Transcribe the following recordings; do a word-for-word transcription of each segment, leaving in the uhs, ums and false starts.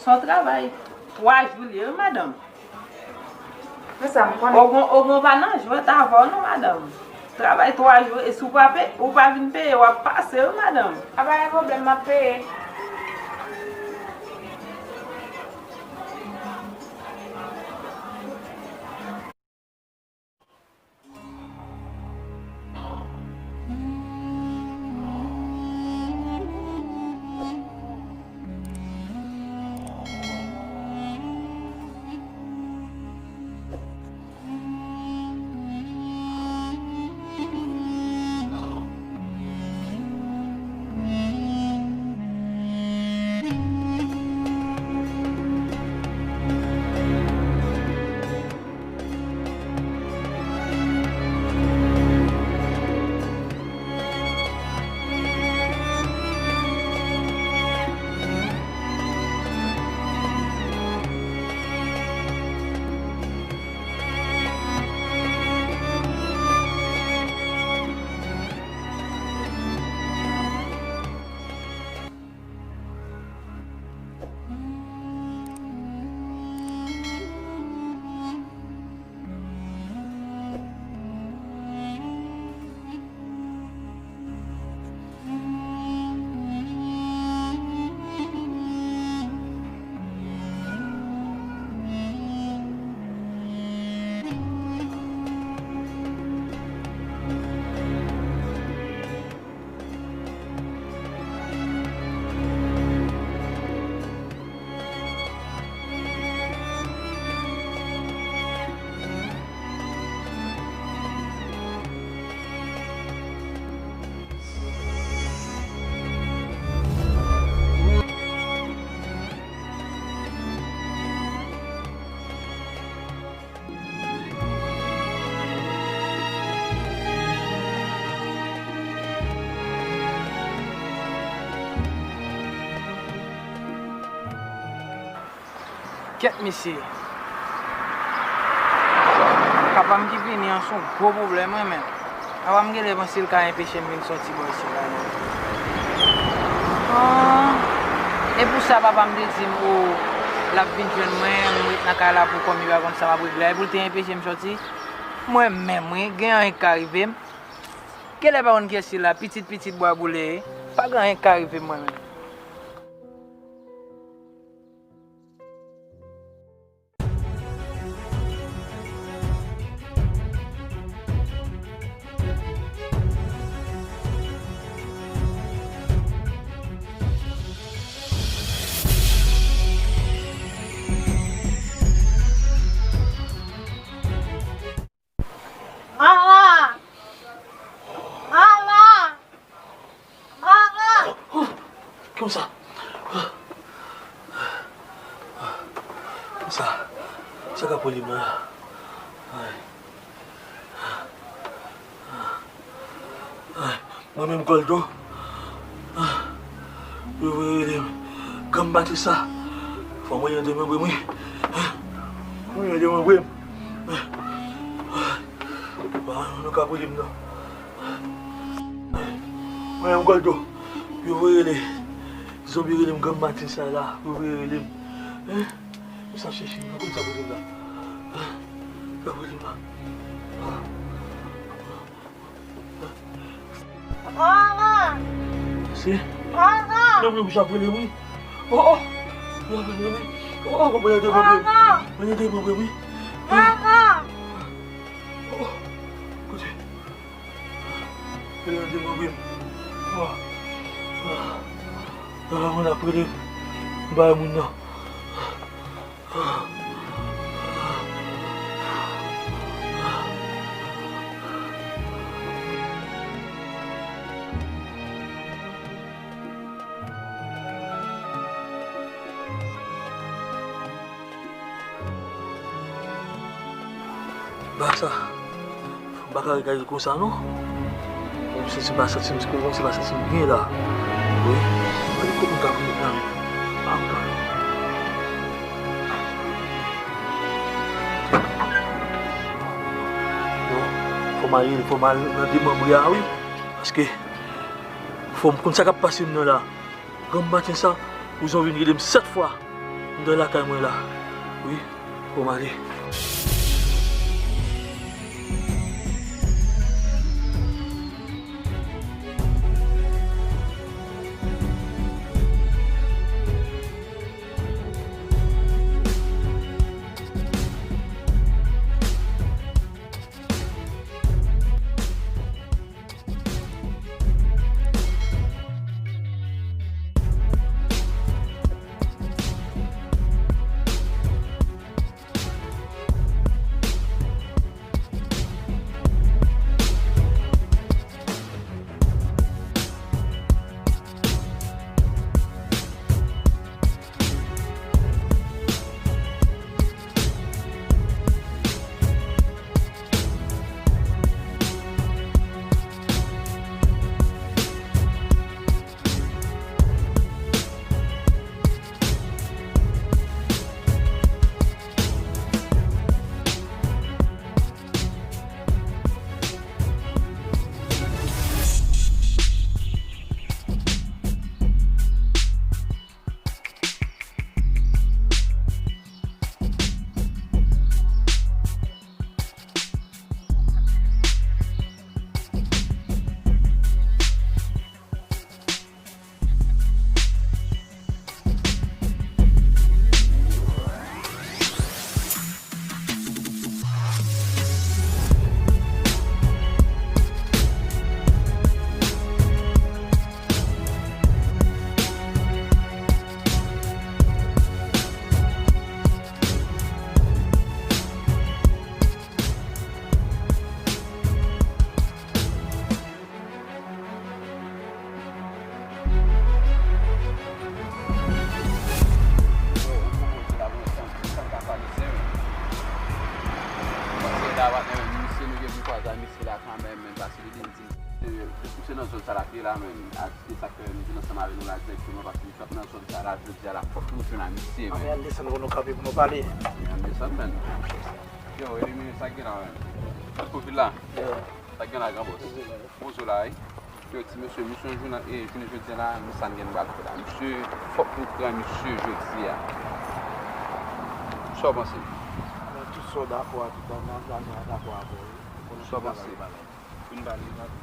Yon travay twa jou li ye, wi, madanm. Men sa m konnen. Ogon, Ogon pa nan jwèt avè w non, madanm. Travay twa jou, e si w pa pe-, ou pa vin peye, w ap pase, wi, madanm. A, pa gen pwoblèm, m ap peye. Kèt mesye. Papa m ki vini an se yon gwo pwoblèm, wi, menm. Papa m genlè panse l ka enpeche m vin soti bò isit la, non. Ah, e pou sa papa m te di m, o, l ap vin jwenn mwen, m ret nan kay la pou kò m, li pa konn sa m ap regle a, e pou l te enpeche m soti. Mwen menm, wi, gen anyen k ka rive m. Genlè pa konn kiyès li la, pitit, pitit bwa boule, pa gen anyen k ka rive m mwen menm. Ala! Ala! Ala! Kòman sa? Kòman sa? Sa k ap rele m nan? Ay. Ay. Mwen menm Gòldo. Yo voye rele m Granm Batista. Fò mwen ede mwen bwè m, wi. Fò mwen ede mwen bwè m. Pa nou ka bwè m nan. Mwen menm Gòldo. Yo voye rele. Zonbi rele m Granm Matin sa la. Yo voye rele m. Hein? Mwen sa chèche m. Mwen konn sa bwè m la. Sa bwè m la. Mèsi. Mwen wi, ou ap rele wi. Oh, oh. Ou ap rele wi. Oh, oh, mwen ede mwen wi. Mwen ede mwen wi. Oh, oh. Kote? Mwen ede mwen wi. Oh. Ah, mwen ap rele. Bay moun nan. Ba sa. M pa ka gade l konsa non. Mwen santi m pa santi m, kòmanse pa santi m byen la. Wi. Gade kot m ta pou met nan men. Bon, fò m al, fò m al nan demanbre a wi. Paske fò m konn sa k ap pase m nan la. Granm Matin sa, ou jan vin rele m sèt fwa. M dwe lakay mwen la. Wi, bon, m ale. Misye nan zòn sa l ap ye la, men, ak se sa k fè nou vin ansanm avè nou la dirèkteman, paske misye ap nan zòn sa la, jodi a la, fòk nou jwenn a misye, men. Ann desann pou nou kanpe pou nou pale. Ann desann, men. Yo, elimine sa k gen la, men. Kou vil la. Sa k gen la, gran bòs? Poze w la, wi. Yo, ti mesye, misye jounen, e, jounen jodi a la, nou sa n gen nou pral fè la. Misye, fòk nou pran misye jodi a. Sa w panse? Nan tout sa w dakò a, tout bagay, nan bagay a dakò avè w, wi. Sa w panse? Vin pale, vin pale.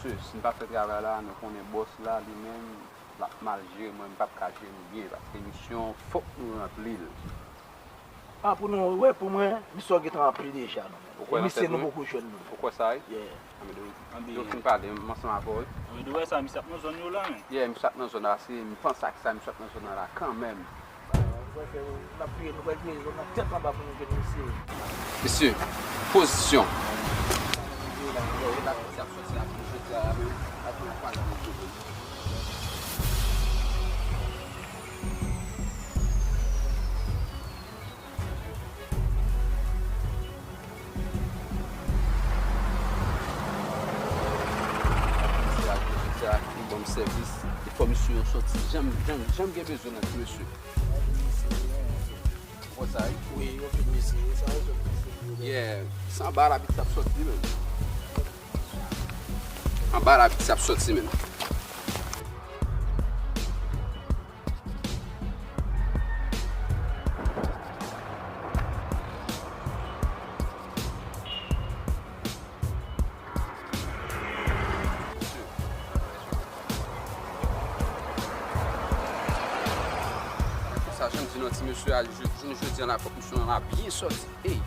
Mesye, si n pa fè travay la, nou konnen bòs la, li menm, l ap mal jere, mwen, m p ap ka jere nou byen, paske misyon, fòk nou ranpli l. A, pou nou, wè, pou mwen, misyon gentan ranpli deja, non, men. Ou kwè nan tèt ou? E misye nou poko jwenn, non. Ou kwè sa, wi? Yeah. Anben, yo fin pale, m ansanm avè w, wi. Anben, ou wè sa, misye ap nan zòn yo la, men. Yeah, misye ap nan zòn la, se, m panse ak sa, misye ap nan zòn la, la, kanmenm. Mesye, pozisyon. Misye a, misye a, li ban m sèvis. Li fè misye yo sòti. Jan m, jan m, jan m gen bezwen nan ti mesye. Ou konn sa, wi? Wi, yo fin mesye, sa yo sòt mesye. Yeah, se anba labit sa ap sòti, menm. Anba labit sa ap sòti, menm. Sa, jan m di nou, ti mesye a, jounen jodi a la, fòk misye la byen sòti. Ey!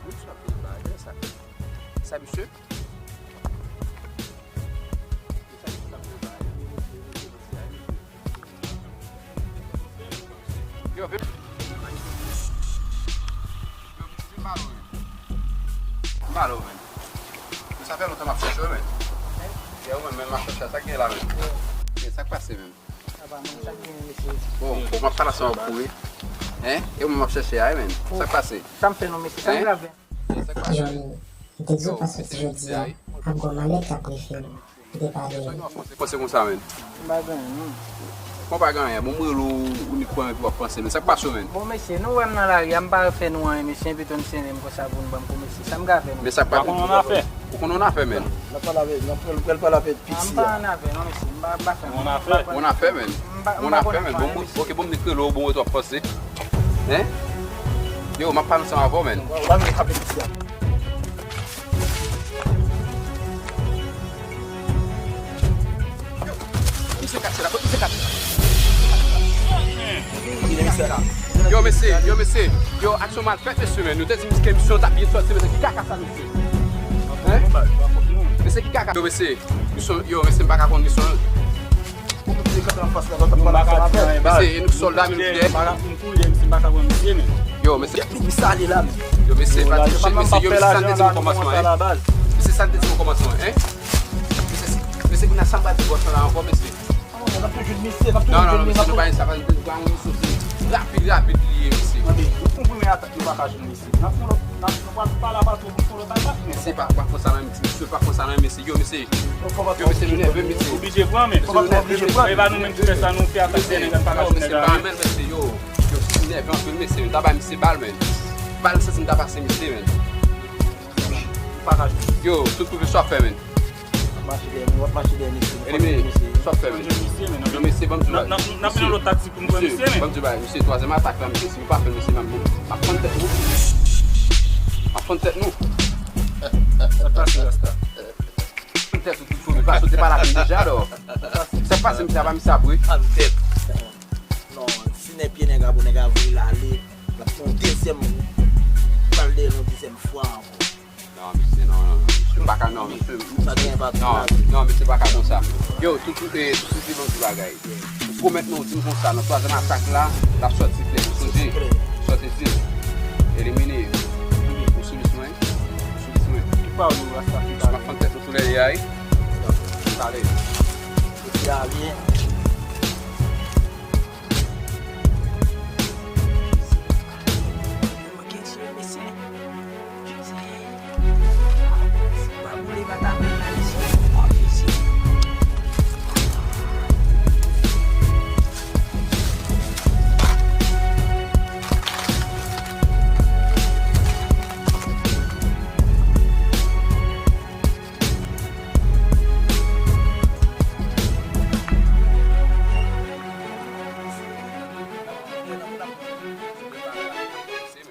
Misye ap vin bagay sa. Sa, misye? Yo, vin. Yo, vin, vin ba yo, men. Vin ba yo, men. Men sa fè lontan m ap chèche w, men. Yo, men, men m ap chèche, sa k gen la, men. Men sa k pase, men. Bon, bon, m ap pale ansanm ak ou, wi. Hein? E ou menm m ap chèche a, wi, men. Sa k pase? Sa m fè non, mesye? Sa grave. Johnny, m te di w pa soti jodi a, ap gon malè k ap rive w. Ou te pale. Panse konsa, men. M pa gen anyen, non. Kòman pa gen anyen? Bon, m rele w, ou nik pran epi w ap panse, men. Sa k pase w, men? Bon, mesye, nou wè m nan lari a, m pa fè nou anyen, mesye, enpe tonn sennen m konsa pou n ban m kou, mesye. Sa m ka fè, non? Men sa k pase? Pa konn yon afè. Ou konn yon afè, men. N ap pale avè, n ap pral, pral pale avè piti a. M pa an afè, non, mesye. M pa, m pa fè anyen. Yon afè? Yon afè, men. M Bon afè, men. Bon, bon, ok, bon, m te krele w, bon, w ap panse. Hein? Yo, m ap pale ansanm avè w, men. Misye kache la, kot misye kache la? Yo, mesye, yo, mesye. Yo, aksyon mal fèt, mesye, men. Nou te di misye ke misyon t ap byen sòti, mesye, ki kaka sa, mesye? Hein? Mesye, ki kaka? Yo, mesye, misyon, yo, mesye, m pa ka konn misyon. Mesye, e nou ki sòlda, men nou ki dèyè. Yo, mesye. Yo, mesye, pa di, mesye, yo, mesye, sa n te di m okòmansman, hein. Mesye, sa n te di m okòmansman, hein. Mesye, mesye, kounye a sa m pa di bòs lan la ankò, mesye. Non, non, non, mesye, nou pa gen sa, pa gen sa, nou pa gen sa, se rapid, rapid li ye, mesye. Mesye, pa, pa fè sa nan mesye, mesye, pa fè sa nan mesye, yo, mesye. Yo, mesye, nou nève, mesye. Oblije pran, men. Mesye, nou nève, mesye. E pa nou menm ki fè sa, nou fè atak, se nèg pa ka jwenn nèg la, men. Mesye, yo, yo, si nève anpil, mesye, nou ta bay misye bal, men. Bal, se si nou ta pase misye, men. Yo, tout koupe sa w ap fè, men. W ap mache dèyè, w ap mache dèyè mesye. Elimine, sa w ap fè, men. Yo, mesye, ban m di w bagay. N ap, n ap, n ap gen yon lòt taktik pou n pran misye, men. Ban m di w bagay, mesye, twazyèm atak la, mesye, si nou pa fè l, mesye, m ap, m ap fann tèt nou. M ap fann tèt nou. Sa k pase, Rasta? Fann tèt ou, tout fou, pase w te pale avè m deja, alò. Sa k pase, mesye, apa misye ap ri? Fann tèt. Non, si nèg pye nèg a bon, nèg a voye l ale, l ap fè yon dezyèm, pral dèyè l yon dezyèm fwa ankò. Non, mesye, non, non, mesye, m pa ka, non, mesye, non, non, mesye, pa ka konsa. Yo, tout, tout, eh, tout, tout, bon ti bagay. Ou pwomèt nou, di m konsa, nan twazyèm atak la, l ap sòti klè, nou sonje, sòti di. Elimine. Ou sou lis mwen, ou sou lis mwen. M ap fann tèt ou sou lè li a, wi. Pale.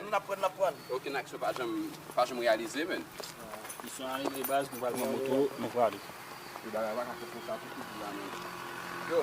N ap pran, n ap pran. Okenn aksyon pa janm, pa janm reyalize, men. Misyon an rive baz, nou pral pran moto, nou prale. Yo, bagay pa ka fèt konsa tou kout la, men. Yo.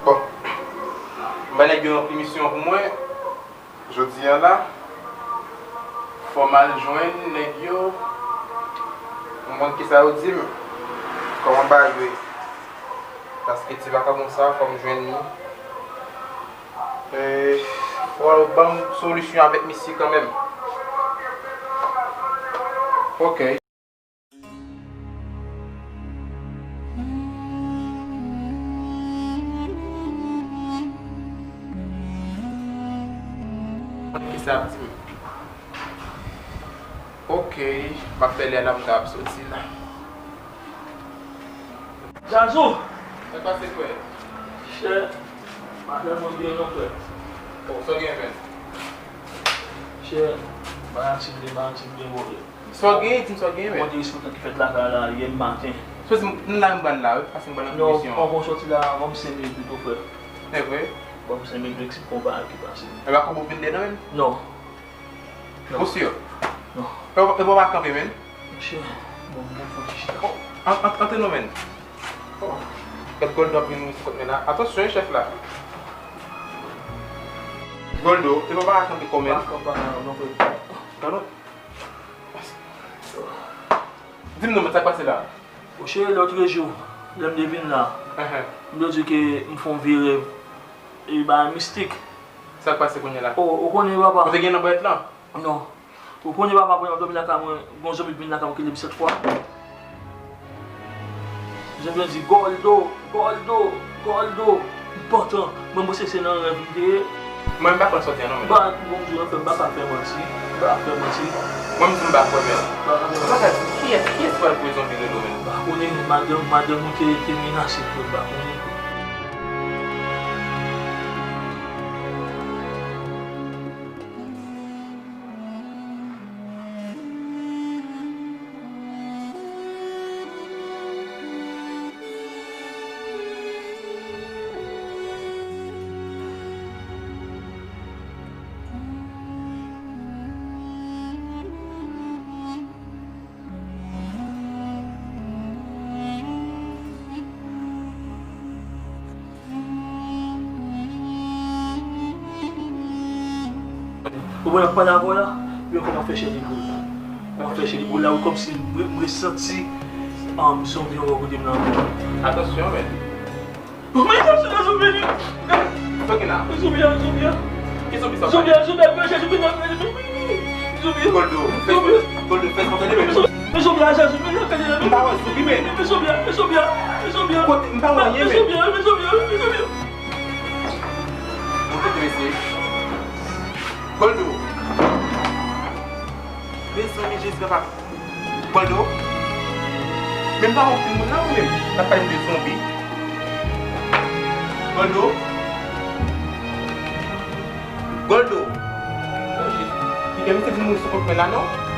Bon, m bay nèg yo yon ti misyon pou mwen. Jodi a la, fò m al jwenn nèg yo. M konn kisa yo di m. Kòman bagay? Paske ti vakabon sa, fò m jwenn li. E, fò yo ban m solisyon avèk misye kanmenm. Ok. Kisa ap di m? Ok, m ap fè lè la m ta ap soti la. Jazou! Sa k pase, frè? Chè, m pa tèlman byen non, frè. Oh, sa w gen, menn? Chè, bagay ti byen, bagay ti byen, bon, frè. Sa w gen, di m sa w gen, menn. Mwen te esplike ki fèt lakay la yè maten. Soti m la, m pral la, wi, pase m pral nan komisyon. Non, avan w soti la, ban m senk minit pito, frè. Se vre? Ban m senk minit, eksplike w bagay ki pase. E pa kòb ou vin dèyè non, menn? Non. Ou si? Non. E w pa kanpe, menn? Mesye, bon, bon, fò ti chita. Oh, an-, an-, antre non, menn. Oh. Gad Goldo ap vin sou kont mwen la. Atansyon, wi, chèf la. Goldo, e pa pa kanpe kò, menn. Pa kanpe, non, frè. Pardon? Di m non, menn, sa k pase la? Monchè, lòt jou, lè m te vin la, m te di ke m fè yon vye rèv. E bagay mistik. Sa k pase kounye a la? O, ou konnen papa. Ou te gen nan bwèt lan? Non. Ou konnen papa, pandan m dòmi lakay mwen, gon zonbi vin lakay mwen ki rele m sèt fwa. Jan yo di, Goldo, Goldo, Goldo. M pantan. Mwen, mwen se, se nan rèv m te ye. Mwen, m pa konn sòti an non, men. Ba, bon, Dye, anfen, m pa ka fè manti. M pa ka fè manti. Mwen, m di m pa kwè, men. M pa ka fè manti. Kiyès, kiyès pral voye zonbi rele w, men? M pa konnen, madanm, madanm ou te, te menase pou m, m pa konnen. Ou wè, ap pale avè w la, men kòman fè chè li boul. Kòman fè chè li boul la, wi, kòmsi m, m resanti, um, zonbi yo bò kote m nan. Atansyon, men. Men, men, men, zonbi, zonbi, zonbi. Sa gen la? Zonbi a, zonbi a. Ki zonbi sa? Zonbi a, zonbi a, zonbi a, zonbi a, zonbi a. Goldo, fè, Goldo, fè sa tande, men. Men zonbi a, zonbi a, zonbi a. M pa wè zonbi, men. Men zonbi a, men zonbi a, men zonbi a. Kote, m pa wè anyen, men. Men zonbi a, men zonbi a, men zonbi a. Bon, kote mesye? Goldo. Mezanmi, Jezi, papa. Goldo. Men m pa wè okenn moun la, ou menm. N ap pale de zonbi. Goldo. Goldo. Oh, Jezi. Piga, misye vin mouri sou kont mwen la, non?